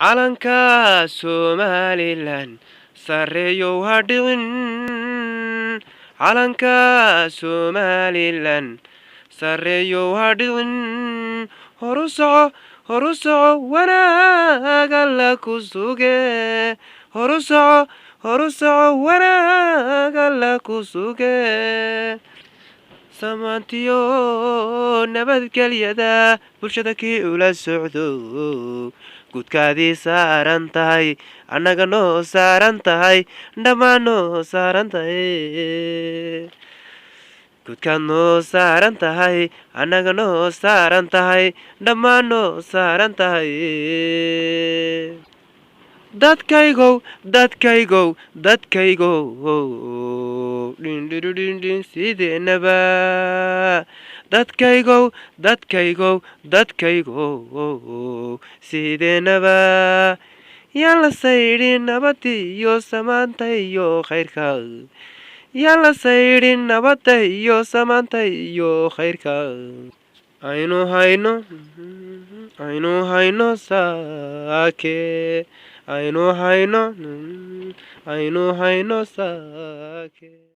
Calanka Somalilan sarreeyow ha dhicin. Calanka Somalilan sarreeyow ha dhicin. Horu soco, horu soco, wanaag Alla ku suge. Horu soco, horu soco, wanaag Alla ku suge. Samaantiyo nabadgelyada bulshada kii ula socdo, gudkaadii saaran tahay, annaga noo saaran tahay, dhammaan noo saaran tahay. Gudkaad noo saaran tahay, annaga noo saaran tahay, dhammaan noo saaran tahay. Dadkaygow, dadkaygow, dadkaygow, dhindhidhindhin sideenaba. Dadkaygow, dadkaygow, dadkaygow, sideenaba yaan la saydhin nabadda iyo samaanta iyo khayrka. Yaan la saydhin nabadda iyo samaanta iyo khayrka. Aynu hayno, aynu hayno saake, aynu hayno, aynu hayno saake.